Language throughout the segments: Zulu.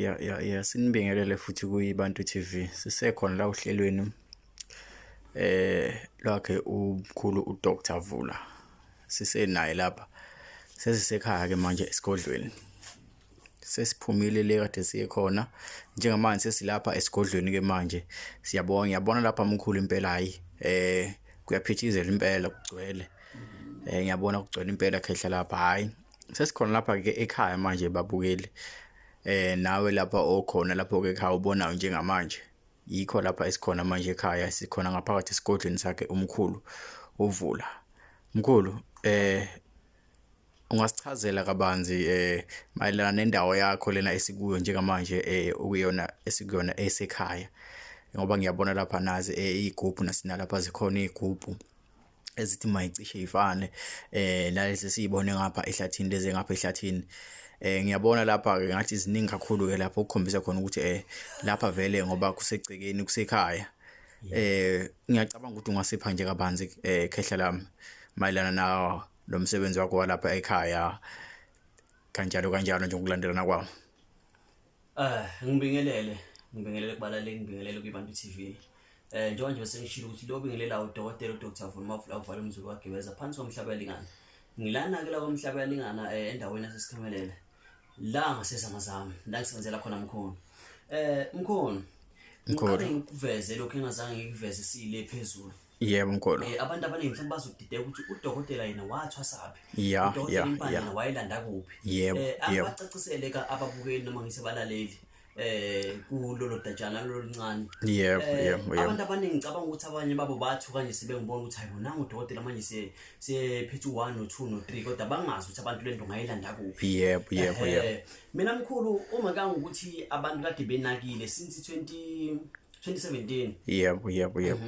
Ya, ya, ya, sinibingelele futhi kuyiBantu TV. Sisekhona la ohlelweni lwakhe umkhulu uDr Vula. Sisenaye lapha. Sesisekhaya ke manje esigodlweni. Sesiphumile le kade siye khona. Njengamanje sesilapha esigodlweni ke manje. Siyabonga, ngiyabona lapha mkhulu impela, hayi kuyaphithizela impela, kugcwele. Ngiyabona kugcwele impela khehla lapha, hayi. Sesikhona lapha ke ekhaya manje babukeli. Nawe lapha okhona lapho ke ekhaya ubonayo njengamanje. Yikho lapha esikhona manje ekhaya, sikhona ngaphakathi esigodlweni sakhe umkhulu uVula. Mkhulu, ungasichazela kabanzi mayelana nendawo yakho lena esikuyo njengamanje, okuyona esikuyona esekhaya, ngoba ngiyabona lapha nazi iy'gubhu, nasinalapha zikhona iy'gubhu ezithi mayicishe ifane nalezi siyibone ngapha ehlathini, lezi ngapha ehlathini. Ngiyabona lapha ke ngathi ziningi kakhulu ke lapho, ukukhombisa khona ukuthi lapha vele ngoba kusegcekeni, kusekhaya. Ngiyacabanga ukuthi ungasipha nje kabanzi, khehla lami, mayelana na lo msebenzi wakho walapha ekhaya, kanjalo kanjalo nje ukulandelana kwawo. Ngibingelele kubalaleli, ngibingelele kuyiBantu TV. Njengoba nje sengishilo ukuthi lo bingelela udokotela uDr Vula Mavula uvala umzulu wagibeza phansi komhlaba yalingana. Ngilana ke la komhlaba yalingana, endaweni yaseSikhamelele. La ngasezamazama, la ngisebenzela khona mkhulu. Mkhulu. Mkhulu. Ngiqale ngikuveze lokho engazange ngikuveze sile phezulu. Yebo mkhulu. Abantu abaningi mhlawumbe bazodideka ukuthi udokotela yena wathwasaphi. Udokotela impande yena wayelanda kuphi. Abacacisele ka ababukeli noma ngise balaleli kulolo dajana loluncane. Yebo, yebo. Abantu abaningi ngicabanga ukuthi abanye babo bathuka nje sebengibona ukuthi hayibo, nangu udokotela manje sephethe u1 no2 no3, kodwa bangazi ukuthi abantu lento ngayilanda kuphi. Yebo, yebo, yebo. Mina mkhulu, uma kangukuthi abantu kade benakile since 2017. Yebo, yebo, yebo.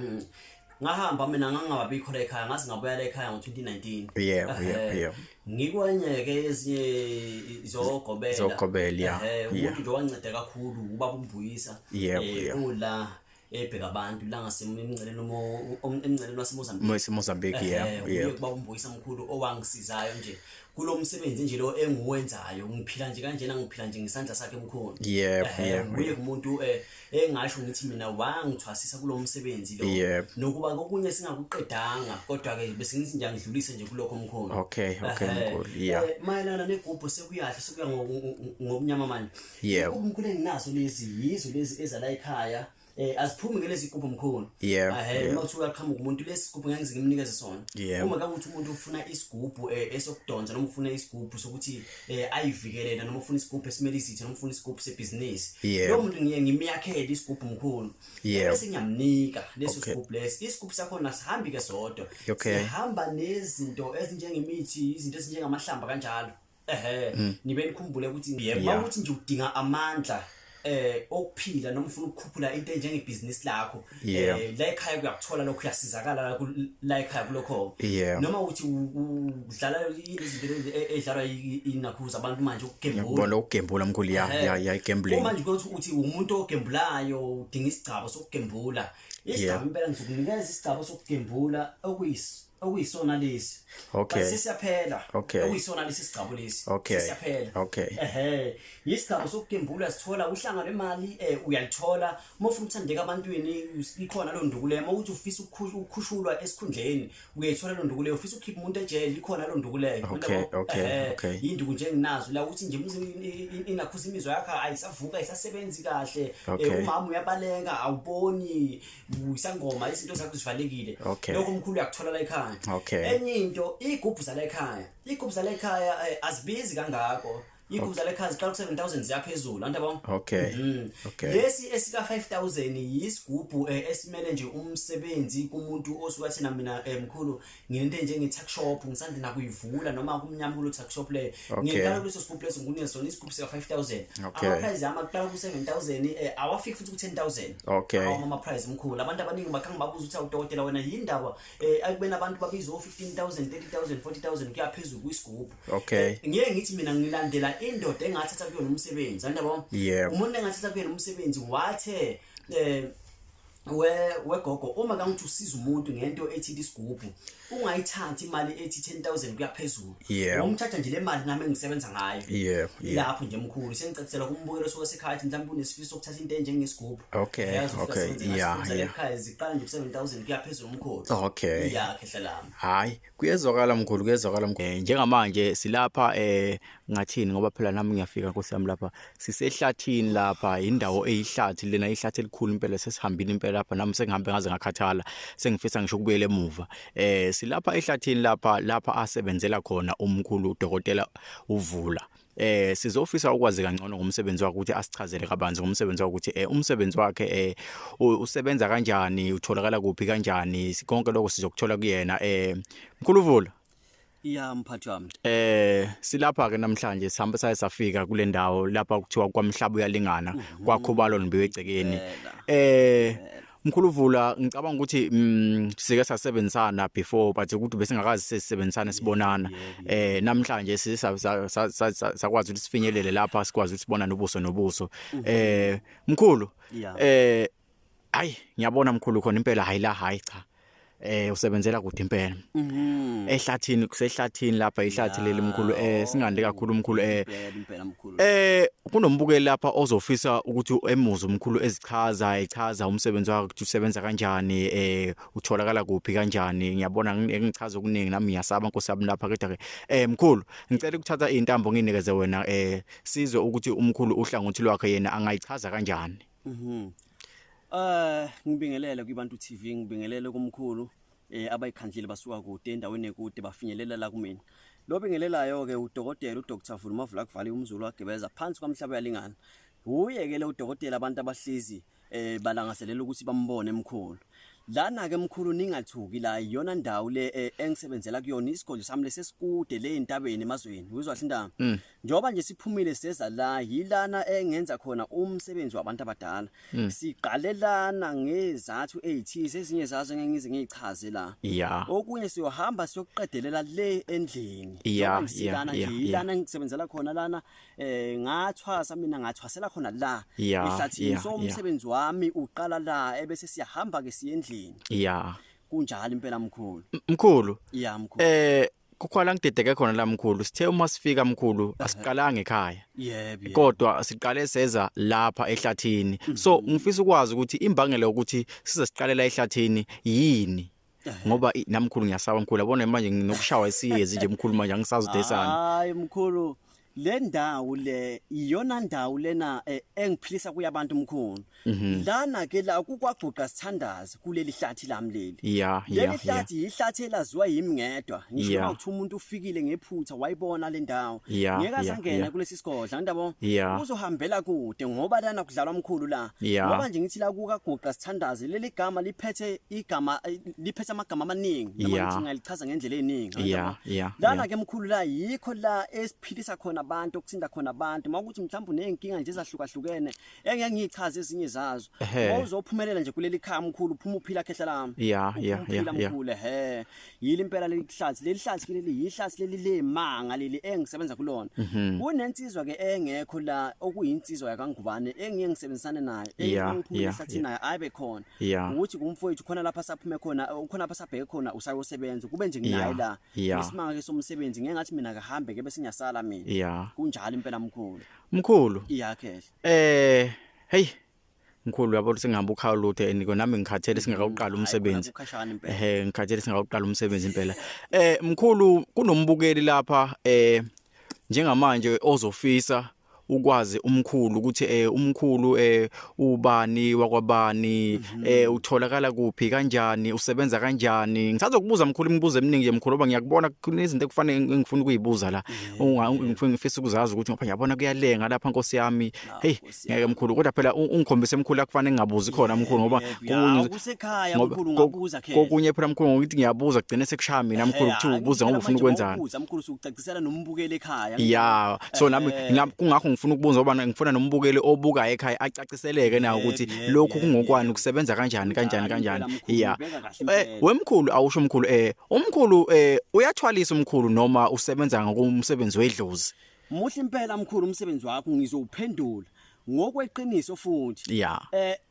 Ngahamba mina, ngangababikho la ekhaya, ngaze ngabuya la ekhaya ngo-2019. Yebo, yebo, yebo. Ngikwenye ke ezinye zogobela. Zogobela, ya. Umuntu nje wanceda kakhulu ubaba uMbuyisa. Ula ebheka abantu la ngasemngceleni, emngceleni waseMozambique. Mozambique, yeah. Uye kuba uMbuyisa mkhulu owangisizayo nje kulo msebenzi nje lo enguwenzayo, ngiphila nje kanjena, ngiphila nje ngesandla sakhe mkhulu. Uye kumuntu engasho ngithi mina wangithwasisa kulo msebenzi lo. Nokuba kokunye singakuqedanga, kodwa ke bese ngithi nje angidlulise nje kulokho mkhulu. Okay, mkhulu. Yeah. Mayelana negubhu, sekuyahla, sekuya ngokunyama manje. Igubhu mkhulu enginazo lezi, yizo lezi ezala ekhaya. Aziphumi ke lezi igubhu mkhulu. Uma kuthiwa uyaqhamuka umuntu, lesi sigubhu ngeke ngize ngimnikeze sona. Uma kuwukuthi umuntu ufuna isigubhu esokudonsa, noma ufuna isigubhu sokuthi ayivikelele, noma ufuna isigubhu esimele izitha, noma ufuna isigubhu sebhizinisi. Lo muntu ngiye ngimyakhele isigubhu mkhulu. Bese ngiyamnika leso sigubhu lesi. Isigubhu sakhona sihambi ke sodwa. Sihamba nezinto ezinjengemithi, izinto ezinjengamahlamba kanjalo. Nibe nikhumbule ukuthi yebo, ukuthi nje udinga amandla okuphila, noma ufuna ukukhuphula into enjengebhizinisi lakho, la ekhaya kuyakuthola lokho, uyasizakala la ekhaya kulokho. Noma uthi udlala izinto lezi edlalwa inakhuza abantu manje, ukugembula. Ngiyakubona ukugembula mkhulu, ya, ya, gambling. Uma nje kuthi uthi umuntu ogembulayo, udinga isigcabo sokugembula, isigcabo impela ngizokunikeza isigcabo sokugembula okuyisona lesi. Bese siyaphela. Okuyisona lesi sigcabo lesi. Sesiyaphela. Isigcabo sokugembula sithola uhlanga lwemali, uyalithola. Uma ufuna ukuthandeka abantwini, ikhona lo nduku leyo. Uma uthi ufisa ukukhushulwa esikhundleni, uyayithola lo nduku leyo. Ufisa ukukhipha umuntu ejele, ikhona lo nduku leyo. Yabo? Induku nje enginazo la ukuthi nje inakhuza imizwa yakho ayisavuka, ayisasebenzi kahle. Umama uyabaleka, awuboni, isangoma, izinto zakho zivalekile. Lokho mkhulu uyakuthola la ekhaya. Enye into, igubhu zala ekhaya. Igubhu zala ekhaya azibizi kangako. Igubhu zala ekhaya ziqala ku 7000 ziyaphezulu, anti yabo? Lesi esika 5000 yisigubhu esimele nje umsebenzi kumuntu osuka thina. Mina mkhulu nginento njenge tuck shop, ngisanda nakuyivula noma kumnyama kulo tuck shop leyo. Ngiqala kuleso sigubhu leso, ngikunike sona isigubhu sika 5000. Ama price yami aqala ku 7000, awafiki futhi ku 10,000. Awu, ama price mkhulu. Abantu abaningi bakhange babuza ukuthi awudokotela wena yindaba akubena abantu babizwa 15,000, 30,000, 40,000 kuya phezulu kwisigubhu. Ngiye ngithi mina ngilandela indoda engathatha kuyona umsebenzi, anti yabo? Umuntu engathatha kuyona umsebenzi wathe We wegogo, uma kangithi usiza umuntu ngento ethinta isigubhu, ungayithathi imali ethi 10000 kuya phezulu. Umthatha nje le mali nami engisebenza ngayo. Lapho nje mkhulu sengicacisela kumbukelo osuke sekhaya mhlawumbe unesifiso sokuthatha into enjengesigubhu. Ekhaya ziqala nje ku7000 kuya phezulu mkhulu. Ya khehla lami. Hayi, kuyezwakala mkhulu, kuyezwakala mkhulu. Njengamanje silapha ngathini ngoba phela nami ngiyafika Nkosi yami, lapha sisehlathini, lapha indawo eyihlathi lena, ihlathi elikhulu impela. Sesihambile impela lapha, nami sengihambe ngaze ngakhathala, sengifisa ngisho ukubuyela emuva. Silapha ehlathini lapha asebenzela khona umkhulu uDokotela Uvula. Sizofisa ukwazi kangcono ngomsebenzi wakhe, ukuthi asichazele kabanzi ngomsebenzi wakhe, ukuthi umsebenzi wakhe usebenza kanjani, utholakala kuphi kanjani. Konke lokho sizokuthola kuyena. Mkhulu Uvula. Ya mphathi wami. Silapha ke namhlanje, sihambe saye safika kule ndawo lapha kuthiwa kwamhlaba uyalingana, kwakhubalo nibiwe egcekeni. Mkhulu Vula, ngicabanga ukuthi sike sasebenzisana before, but ukuthi besingakazi sesebenzisana sibonana. Namhlanje sakwazi ukuthi sifinyelele lapha, sikwazi ukuthi sibonane ubuso nobuso. Mkhulu, hayi ngiyabona mkhulu khona impela, hayi la, hayi cha. Usebenzela kude impela. Ehlathini, kusehlathini lapha, ihlathi leli mkhulu. Singande kakhulu mkhulu. Impela mkhulu. Kunombukeli lapha ozofisa ukuthi emuze umkhulu ezichaza, echaza umsebenzi wakhe, ukuthi usebenza kanjani, utholakala kuphi kanjani. Ngiyabona ngichaza okuningi nami ngiyasaba Nkosi yami lapha, kodwa ke mkhulu ngicela ukuthatha intambo nginikeze wena, sizwe ukuthi umkhulu uhlangothi lwakhe yena angayichaza kanjani. Ngibingelele kubantu TV, ngibingelele kumkhulu abayikhandlile basuka kude endaweni ekude bafinyelela la kumina. Lo bingelelayo ke udokotela uDr Vula Mavula kuvali umzulu wagebeza phansi kwamhlaba uyalingana. Uye ke le udokotela abantu abahlezi balangazelela ukuthi bambone emkhulu. Lana ke mkhulu ningathuki, la iyona ndawo le engisebenzela kuyona, isigodlo sami lesesikude le entabeni emazweni. Uzwa indaba? Njoba nje siphumile seza la, yilana engenza khona umsebenzi wabantu abadala. Siqalelana ngezathu ezithize, ezinye zazo ngeke ngize ngichaze la. Okunye siyohamba siyoqedelela le endlini. Nje yilana engisebenzela khona lana, ngathwasa mina, ngathwasela khona la ehlathini. So umsebenzi wami uqala la, ebese siyahamba ke siye endlini. Kunjalo impela mkhulu. Mkhulu. Ya mkhulu. Kukhona ngidedeke khona la mkhulu. Sithe uma sifika mkhulu asiqalanga ekhaya. Yebo. Kodwa siqale seza lapha ehlathini. So ngifisa ukwazi ukuthi imbangela ukuthi size siqalela ehlathini yini? Ngoba namkhulu ngiyasaba mkhulu, yabona manje nginokushawa isiyezi nje mkhulu, manje angisazi udesana. Hayi mkhulu, le ndawo le iyona ndawo lena engiphilisa kuya abantu mkhulu. Lana ke la kukwaguqa sithandaze kuleli hlathi lami leli. Leli hlathi ihlathi elaziwa yimi ngedwa. Ngisho ukuthi umuntu ufikile ngephutha wayibona le ndawo, ngeke asangena kulesi sigodla ndabo, uzohambela kude ngoba lana kudlalwa mkhulu la. Ngoba nje ngithi la kukaguqa sithandaze, leli gama liphethe igama, liphethe amagama amaningi, noma ngithi ngalichaza ngendlela eningi. Lana ke mkhulu la yikho la esiphilisa khona abantu, okuthinta khona abantu. Mawukuthi mhlawumbe uneyinkinga nje ezahlukahlukene engeke ngiyichaze ezinye zazo, mawuzophumelela nje kuleli khaya mkhulu, uphuma uphila khehla lami. Mkhulu, he yili impela leli hlathi, leli hlathi leli yihlathi leli lemanga leli engisebenza kulona. Kunensizwa ke engekho la, okuyinsizwa yakaNgubane engiye ngisebenzisane naye, engiphumela ehlathini naye ayibe khona. Ukuthi kumfowethu khona lapha saphume khona, khona lapha sabheke khona usayosebenza, kube nje nginaye la. Isimanga ke somsebenzi ngeke ngathi mina akahambe ke bese ngiyasala mina. Kunjalo impela mkhulu. Mkhulu. Iyakhehla. Hey mkhulu, yabo sengihamba ukhawu lutho and nami ngikhathele singakaqala umsebenzi. Ngikhathele singakaqala umsebenzi impela. Mkhulu, kunombukeli lapha njengamanje ozofisa ukwazi umkhulu ukuthi umkhulu ubani wakwabani, utholakala kuphi kanjani, usebenza kanjani. Ngisazokubuza mkhulu imibuzo eminingi nje mkhulu, ngoba ngiyakubona kunezinto ekufanele ngifuna ukuyibuza la. Ngifisa ukuzazi ukuthi ngoba ngiyabona kuyalenga lapha Nkosi yami. Hey ngeke mkhulu, kodwa phela ungikhombise mkhulu akufanele ngingabuzi khona mkhulu, ngoba kusekhaya mkhulu ungabuza khe. Kokunye phela mkhulu ngokuthi ngiyabuza kugcine sekushaya mina mkhulu ukuthi ubuza ngoba ufuna ukwenzani. Ubuza mkhulu usucacisela nombukeli ekhaya. Yeah, so nami kungakho ngifuna ukubuza ngoba ngifuna nombukeli obuka ekhaya acaciseleke nawo ukuthi lokhu kungokwani, kusebenza kanjani kanjani kanjani. Yeah. Wemkhulu awusho mkhulu, umkhulu uyathwalisa umkhulu noma usebenza ngokumsebenzi wedlozi? Muhle impela mkhulu umsebenzi wakho, ngizowuphendula. Ngokweqiniso futhi.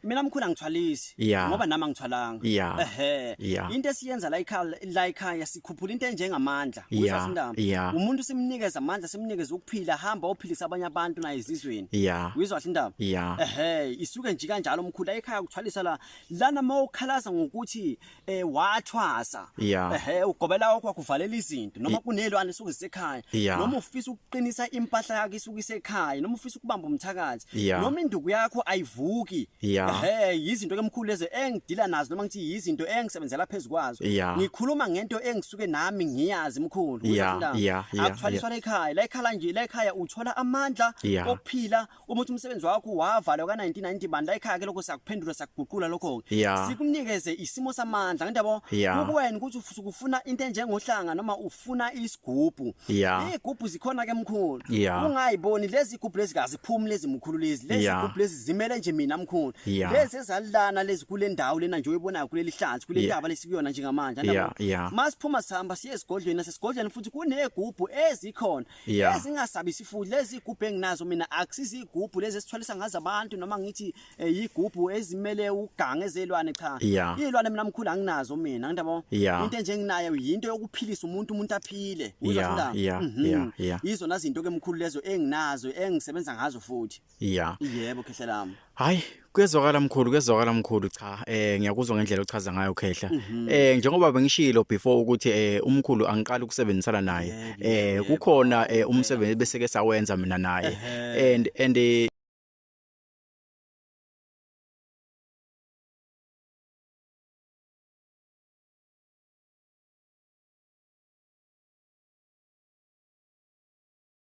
Mina mkhulu angithwalisi ngoba nami angithwalanga. Ehhe. Into esiyenza la ekhaya, la ekhaya sikhuphula into enjengamandla. Uyizwa indaba? Umuntu simnikeza amandla, simnikeza ukuphila, hamba ophilisa abanye abantu naye ezizweni. Uyizwa indaba? Ehhe, isuke nje kanjalo mkhulu la ekhaya kuthwalisa la. Lana mawukhalaza ngokuthi wathwasa. Ehhe, ugobela wakho kuvalela izinto noma kunelwane suke zisekhaya, noma ufisa ukuqinisa impahla yakho isuke isekhaya, noma ufisa ukubamba umthakathi, noma induku yakho ayivuki. Ehhe, izinto ke mkhulu lezi engidila nazo, noma ngithi izinto engisebenzela phezukwazo. Ngikhuluma ngento engisuke nami ngiyazi mkhulu. Akuthwaliswa la ekhaya, la ekhaya nje, la ekhaya uthola amandla okuphila. Uma uthi umsebenzi wakho wavalwa ka 1990 bani, la ekhaya ke lokho sakuphendula, sakuguqula lokho. Sikunikeze isimo samandla ngindaba kuwena ukuthi ufuna into enjengohlanga noma ufuna isigubhu. Izigubhu zikhona ke mkhulu. Ungayiboni lezi igubhu lezi kaziphumi lezi mkhulu, lezi igubhu lezi zimele nje mina mkhulu. Lezi ezalana lezi kule ndawo lena nje oyibonayo kuleli hlanzi, kule ntaba lesikuyona njengamanje. Masiphuma sihamba siye esigodlweni, nasesigodlweni futhi kunegubhu ezikhona ezingasabisi futhi. Lezi igubhu enginazo mina akusizi igubhu lezi esithwalisa ngazo abantu, noma ngithi igubhu ezimele uganga ezelwane, cha. Izilwane mina mkhulu anginazo mina, ngindaba into nje enginayo yinto yokuphilisa umuntu, umuntu aphile. Uzwa indaba? Izona zinto ke mkhulu lezo enginazo engisebenza ngazo futhi. Yebo khehla lami. Hayi, kuyezwakala mkhulu, kuyezwakala mkhulu. Cha, ngiyakuzwa ngendlela ochaza ngayo khehla. Njengoba bengishilo before ukuthi umkhulu angiqali ukusebenzisana naye. Kukhona umsebenzi bese ke sawenza mina naye. And